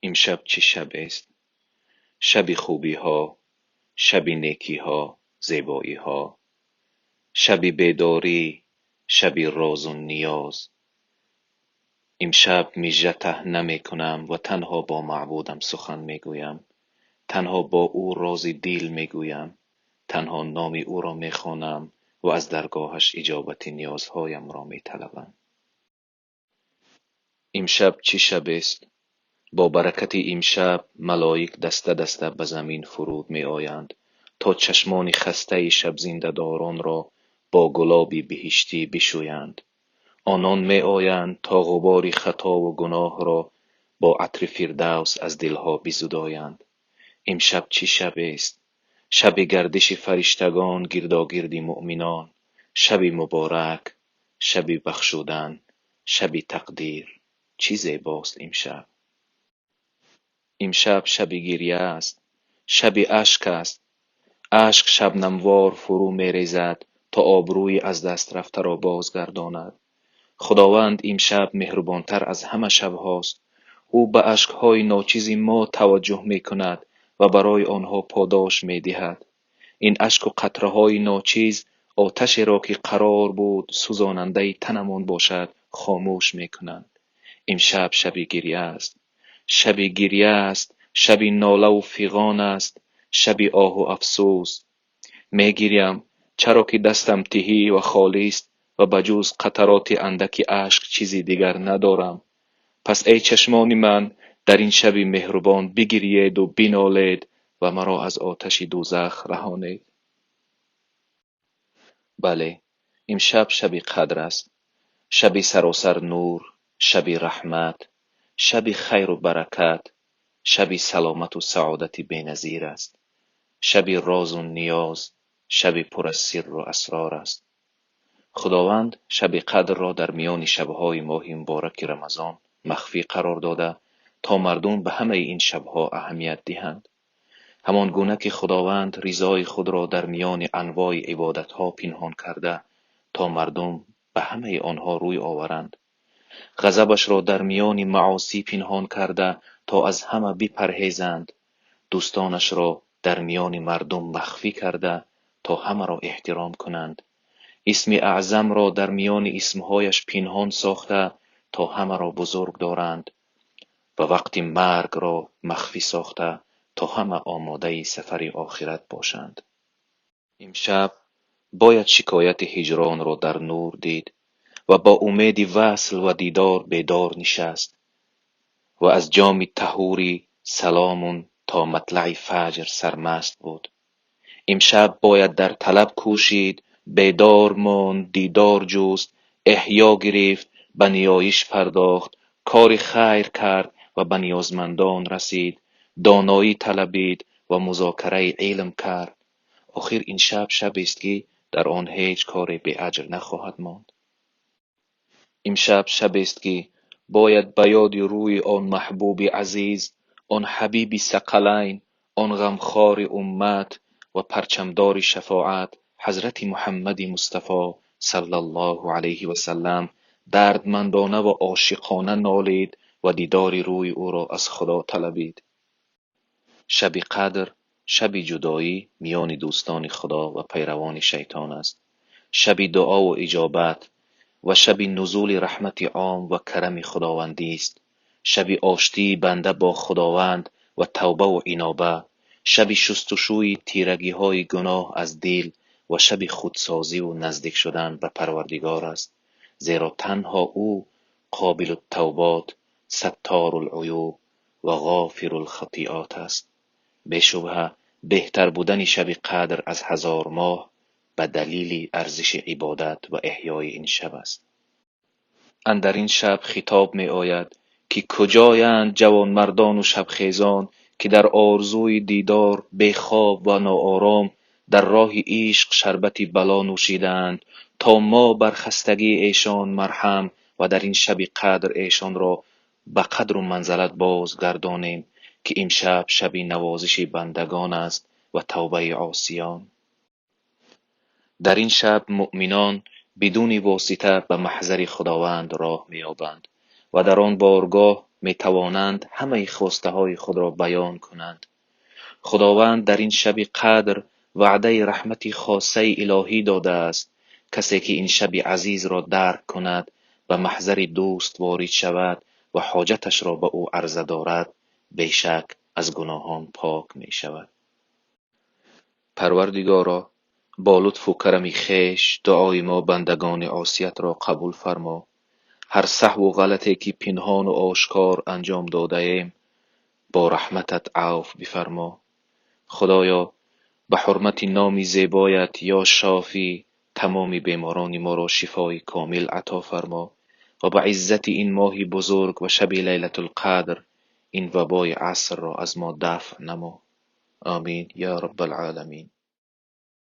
Имшаб чӣ шабест? Шаби хубиҳо, шаби некиҳо, зебоиҳо, шаби бедорӣ, шаби розу ниёз. Имшаб мижа таҳ намекунам ва танҳо бо маъбудам сухан мегӯям, танҳо бо ӯ рози дил мегӯям, танҳо номи ӯро мехонам ва аз даргоҳаш иҷобати ниёзҳоямро металабам. Имшаб чӣ шабест? Бо баракати имшаб малоик даста-даста ба замин фуруд меоянд, то чашмони хастаи шабзиндадоронро бо гулоби биҳиштӣ бишӯянд. Онон меоянд, то ғубори хатову гуноҳро бо атри фирдавс аз дилҳо бизудоянд. Имшаб чӣ шабест? Шаби гардиши фариштагон гирдогирди муъминон, шаби муборак, шаби бахшудан, шаби тақдир. Чӣ зебост имшаб! Имшаб шаби гиря аст, шаби ашк аст. Ашк шабнамвор фурӯ мерезад, то обрӯи аз даст рафтаро бозгардонад. Худованд имшаб меҳрубонтар аз ҳама шабҳост. Ӯ ба ашкҳои ночизи мо таваҷҷӯҳ мекунад ва барои онҳо подош медиҳад. Ин ашку қатраҳои ночиз оташеро, ки қарор буд сӯзонандаи танамон бошад, хомӯш мекунанд. Имшаб шаби гиря аст. Шаби гиря аст, шаби нолаву фиғон аст, шаби оҳу афсӯс. Мегирям, чаро ки дастам тиҳӣ ва холист ва ба ҷуз қатароти андаки ашк чизи дигар надорам. Пас эй чашмони ман, дар ин шаби меҳрубон бигирьеду бинолед ва маро аз оташи дӯзах раҳонед. Бале, имшаб шаби қадр аст. Шаби саросар нур, шаби раҳмат, шаби хайру баракат, шаби саломату саодати беназир аст. Шаби розу ниёз, шаби пур аз сирру асрор аст. Худованд шаби қадрро дар миёни шабҳои моҳи мубораки Рамазон махфӣ қарор дода, то мардум ба ҳамаи ин шабҳо аҳамият диҳанд. Ҳамон гуна ки Худованд ризои худро дар миёни анвои ибодатҳо пинҳон карда, то мардум ба ҳамаи онҳо рӯй оваранд. Ғазабашро дар миёни маосӣ пинҳон карда, то аз ҳама бипарҳезанд. Дӯстонашро дар миёни мардум махфӣ карда, то ҳамаро эҳтиром кунанд. Исми аъзамро дар миёни исмҳояш пинҳон сохта, то ҳамаро бузург доранд ва вақти маргро махфӣ сохта, то ҳама омодаи сафари охират бошанд. Имшаб бояд шикояти ҳиҷронро дар нур дид ва бо умеди васл ва дидор бедор нишаст ва аз ҷоми таҳури саломун то матлаи фаҷр сармаст буд. Имшаб бояд дар талаб кӯшид, бедор монд, дидор ҷуст, эҳё гирифт, ба ниёиш пардохт, кори хайр кард ва ба ниёзмандон расид, доноӣ талабид ва музокараи илм кард. Охир ин шаб шабест, ки дар он ҳеҷ коре беаҷр нахоҳад монд. Имшаб шабест, ки бояд ба ёди рӯи он маҳбуби азиз, он ҳабиби сақалайн, он ғамхори уммат ва парчамдори шафоат, ҳазрати Муҳаммади Мустафо саллаллоҳу алайҳи васаллам дардмандона ва ошиқона нолид ва дидори рӯи ӯро аз Худо талабид. Шаби қадр шаби ҷудоӣ миёни дӯстони Худо ва пайравони шайтон аст. Шаби дуову иҷобат ва шаби нузули раҳмати ом ва карами худовандист. Шаби оштии банда бо Худованд ва тавбаву иноба, шаби шустушӯи тирагиҳои гуноҳ аз дил ва шаби худсозиву наздик шудан ба Парвардигор аст, зеро танҳо ӯ қобилуттавбот, сатторул-уюб ва ғофирул-хатиот аст. Бешубҳа, беҳтар будани шаби қадр аз ҳазор моҳ ба далели арзиши ибодат ва эҳёи ин шаб аст. Андар ин шаб хитоб меояд, ки куҷоянд ҷавонмардону шабхезон, ки дар орзуи дидор бехоб ва ноором дар роҳи ишқ шарбати бало нӯшидаанд, то мо бар хастагии эшон марҳам ва дар ин шаби қадр эшонро ба қадру манзалат бозгардонем, ки имшаб шаби навозиши бандагон аст ва тавбаи осиён. Дар ин шаб муъминон бидуни восита ба маҳзари Худованд роҳ меёбанд ва дар он боргоҳ Метавонанд ҳамаи хостаҳои худро баён кунанд. Худованд дар ин шаби қадр ваъдаи раҳмати хоссаи илоҳӣ додааст. Касе ки ин шаби азизро дарк кунад, ба маҳзари дӯст ворид шавад ва ҳоҷаташро ба ӯ арза дорад, бешак аз гуноҳон пок мешавад. Парвардигоро, бо лутфу карами хеш дуои мо бандагони осиятро қабул фармо. Ҳар саҳву ғалате ки пинҳону ошкор анҷом додаем, бо раҳматат авф бифармо. Худоё, ба ҳурмати номи зебоят ё Шофӣ тамоми беморони моро шифои комил ато фармо ва ба иззати ин моҳи бузург ва шаби Лайлатулқадр ин вабои асрро аз мо дафъ намо. Омин ё Раббал оламин.